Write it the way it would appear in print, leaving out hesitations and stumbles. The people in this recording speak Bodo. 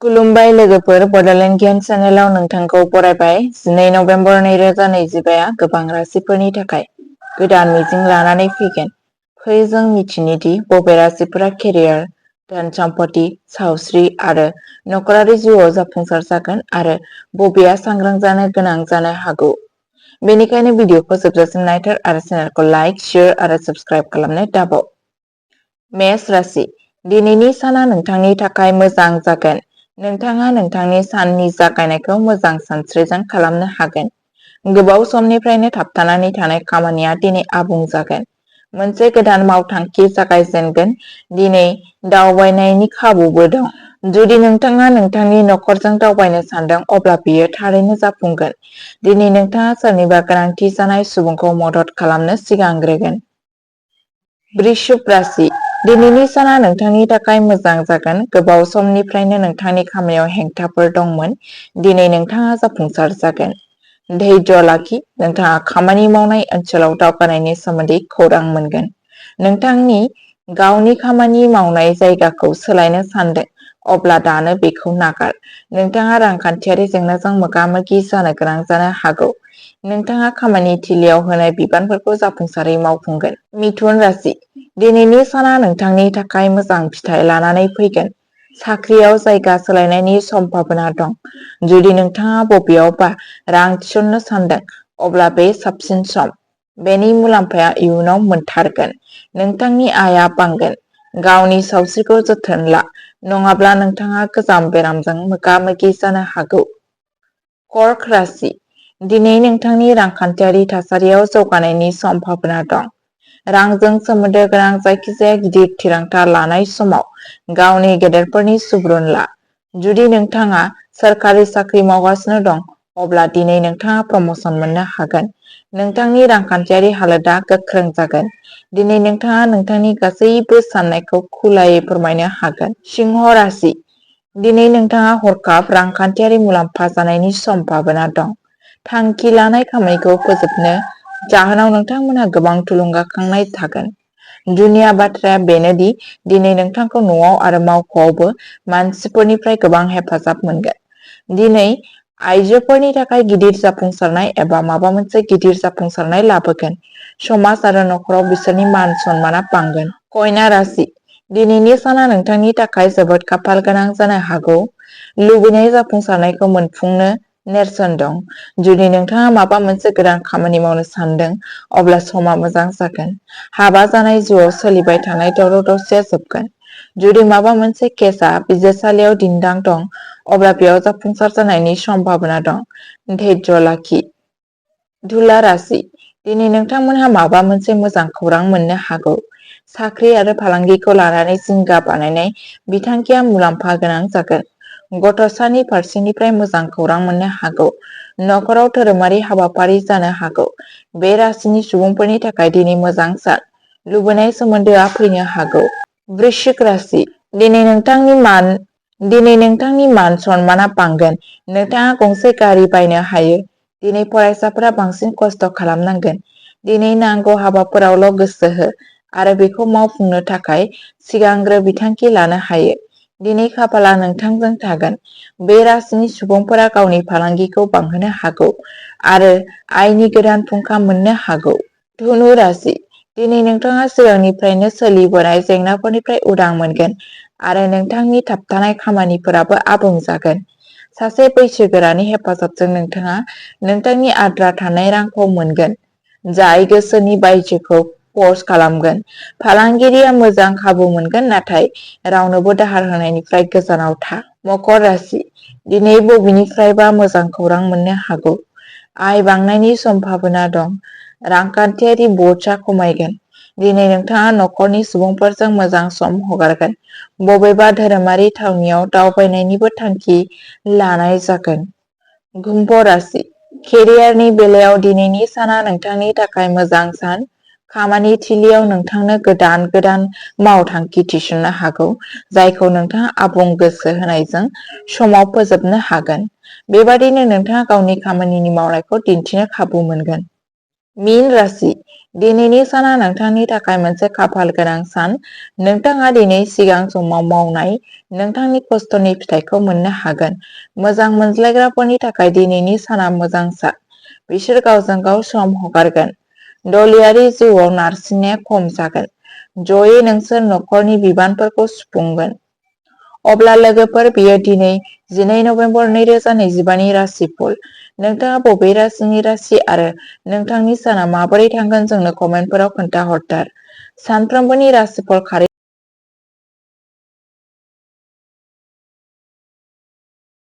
खुलुमबाय लोगोफोर बड'लेण्ड गियान चेनेलाव नोंथांखौ बरायबाय 12 नभेम्बर 2025 गोबां राशिफोरनि थाखाय गोदान मिजिं लानानै फैगोन। फै जों मिथिनो दि बबे राशिफोरा केरियार, धोन सम्पथि, सावस्रि आरो नखरारि जिउआव जाफुंसार जागोन आरो बबेया सांग्रां जानो गोनां जानो हागौ। बेनिखायनो भिडिअखौ जोबजासिम नायथार आरो चेनेलखौ लाइक, शेयार आरो साबस्क्राइब खालामनो दाबाव। मेष राशि दिनैनि साना नोंथांनि थाखाय मोजां जागोन। नोंथाङा नोंथांनि साननि जागायनायखौ मोजां सानस्रिजों खालामनो हागोन। गोबाव समनिफ्रायनो थाबथानानै थानाय खामानिया दिनै आबुं जागोन। मोनसे गोदान मावथांखि जागायजेनगोन। दिनै दावबायनायनि खाबुबो दं। जुदि नोंथाङा नोंथांनि नखरजों दावबायनो सानदों अब्ला बेयो थारैनो जाफुंगोन। दिनै नोंथाङा सोरनिबा गोनांथि जानाय सुबुंखौ मदद खालामनो सिगांग्रोगोन। वृश्चिक राशि दिनैनि साना नोंथांनि थाखाय मोजां जागोन। गोबाव समनिफ्रायनो नोंथांनि खामानियाव हेंथाफोर दंमोन। दिनै नोंथाङा जाफुंसार जागोन। धैर्य लाखि नोंथाङा खामानि मावनाय ओनसोलाव दावगानायनि सोमोन्दै खौरां मोनगोन। नोंथांनि गावनि खामानि मावनाय जायगाखौ सोलायनो सानदों अब्ला दानो बेखौ नागार। नोंथाङा रांखान्थियारि जेंनाजों मोगा-मोगि जानो गोनां जानो हागौ। नोंथाङा खामानि थिलियाव होनाय बिबानफोरखौ जाफुंसारै मावफुंगोन। मिथुन राशि दिनैनि साना नोंथांनि थाखाय मोजां फिथाइ लानानै फैगोन। साख्रियाव जायगा सोलायनायनि सम्भावना दं। जुदि नोंथाङा बबेयावबा रां थिसननो सानदों अब्ला बे साबसिन सम। बेनि मुलाम्फाया इयुनाव मोनथारगोन। नोंथांनि आयआ बांगोन। गावनि सावस्रिखौ जोथोन ला नङाब्ला नोंथाङा गोजाम बेरामजों मोगा-मोगि जानो हागौ। कर्क राशि दिनै नोंथांनि रांखान्थियारि थासारियाव जौगानायनि सम्भावना दं। रांजों सोमोन्दो गोनां जायखिजाया गिदिर थिरांथा लानाय समाव गावनि गेदेरफोरनि सुबुरुन ला। जुदि नोंथाङा सोरखारि साख्रि मावगासिनो दं अब्ला दिनै नोंथाङा प्रम'सन मोननो हागोन। नोंथांनि रांखान्थियारि हालोदा गोख्रों जागोन। दिनै नोंथाङा नोंथांनि गासैबो साननायखौ खुलायै फोरमायनो हागोन। सिंह राशि दिनै नोंथाङा हरखाब रांखान्थियारि मुलाम्फा जानायनि सम्भावना दं। थांखि लानाय खामानिखौ फोजोबनो जाहोनाव नोंथांमोनहा गोबां थुलुंगाखांनाय थागोन। जुनिया बाथ्राया बेनोदि दिनै नोंथांखौ न'आव आरो मावख'आवबो मानसिफोरनिफ्राय गोबां हेफाजाब मोनगोन। दिनै आइजोफोरनि थाखाय गिदिर जाफुंसारनाय एबा माबा मोनसे गिदिर जाफुंसारनाय लाबोगोन। समाज आरो नखराव बिसोरनि मान सन्माना बांगोन। कन्या राशि दिनैनि साना नोंथांनि थाखाय जोबोद खाफाल गोनां जानो हागौ। लुबैनाय जाफुंसारनायखौ मोनफुंनो नेरसोन दं। जुदि नोंथाङा माबा मोनसे गोदान खामानि मावनो सानदों अब्ला समा मोजां जागोन। हाबा जानाय जिउआव सोलिबाय थानाय दावराव-दावसिया जोबगोन। जुदि माबा मोनसे केसआ बिजिरसालियाव दिन्दां दं अब्ला बेयाव जाफुंसार जानायनि सम्भावना दं। धैर्य लाखि। तुला राशि दिनै नोंथांमोनहा माबा मोनसे मोजां खौरां मोननो हागौ। साख्रि आरो फालांगिखौ लानानै जिंगा बानायनाय बिथांखिया मुलाम्फा गोनां जागोन। गथ'सानि फारसेनिफ्राय मोजां खौरां मोननो हागौ। नखराव धोरोमारि हाबाफारि जानो हागौ। बे राशिनि सुबुंफोरनि थाखाय दिनै मोजां सान। लुबैनाय सोमोन्दोआ फैनो हागौ। वृश्चिक राशि दिनै नोंथांनि मान सन्माना बांगोन। नोंथाङा गंसे गारि बायनो हायो। दिनै फरायसाफोरा बांसिन खस्थ' खालामनांगोन। दिनै नांगौ हाबाफोरावल' गोसो हो आरो बेखौ मावफुंनो थाखाय सिगांग्रो बिथांखि लानो हायो। दिनै खाफाला नोंथांजों थागोन। बे राशिनि सुबुंफोरा गावनि फालांगिखौ बांहोनो हागौ आरो आयनि गोदान फुंखा मोननो हागौ। धनु राशि दिनै नोंथाङा सिगांनिफ्रायनो सोलिबोनाय जेंनाफोरनिफ्राय उदां मोनगोन आरो नोंथांनि थाबथानाय खामानिफोराबो आबुं जागोन। सासे बैसोगोरानि हेफाजाबजों नोंथाङा नोंथांनि आद्रा थानाय रांखौ मोनगोन, जाय गोसोनि बायजोखौ पस्ट खालामगोन। फालांगिरिया मोजां खाबु मोनगोन नाथाय रावनोबो दाहार होनायनिफ्राय गोजानाव था। मकर राशि दिनै बबेनिफ्रायबा मोजां खौरां मोननो हागौ। आय बांनायनि सम्भावना दं। रांखान्थियारि ब'र्डआ खमायगोन। दिनै नोंथाङा नखरनि सुबुंफोरजों मोजां सम हगारगोन। बबेबा धोरोमारि थावनियाव दावबायनायनिबो थांखि लानाय जागोन। कुम्भ राशि केरियारनि बेलायाव दिनैनि साना नोंथांनि थाखाय मोजां सान। खामानि थिलियाव नोंथांनो गोदान मावथांखि थिसननो हागौ, जायखौ नोंथाङा आबुं गोसो होनायजों समाव फोजोबनो हागोन। बेबादिनो नोंथाङा गावनि खामानिनि मावनायखौ दिन्थिनो खाबु मोनगोन। मीन राशि दिनैनि साना नोंथांनि थाखाय मोनसे खाफाल गोनां सान। नोंथाङा दिनै सिगां समाव मावनाय नोंथांनि खस्थ'नि फिथाइखौ मोननो हागोन। मोजां मोनज्लायग्राफोरनि थाखाय दिनैनि साना मोजां सान। बिसोर गावजों गाव सम हगारगोन। दलियारि जिउआव नारसिननाया खम जागोन। जयै नोंसोर नखरनि बिबानफोरखौ सुफुंगोन। अब्ला लोगोफोर, बेयो दिनै 12 नबेम्बर 2025 नि राशिफल। नोंथाङा बबे राशिनि राशि आरो नोंथांनि साना माबोरै थांगोन जोंनो कमेन्टफोराव खोन्थाहरथार। सानफ्रोमबोनि राशिफल खारि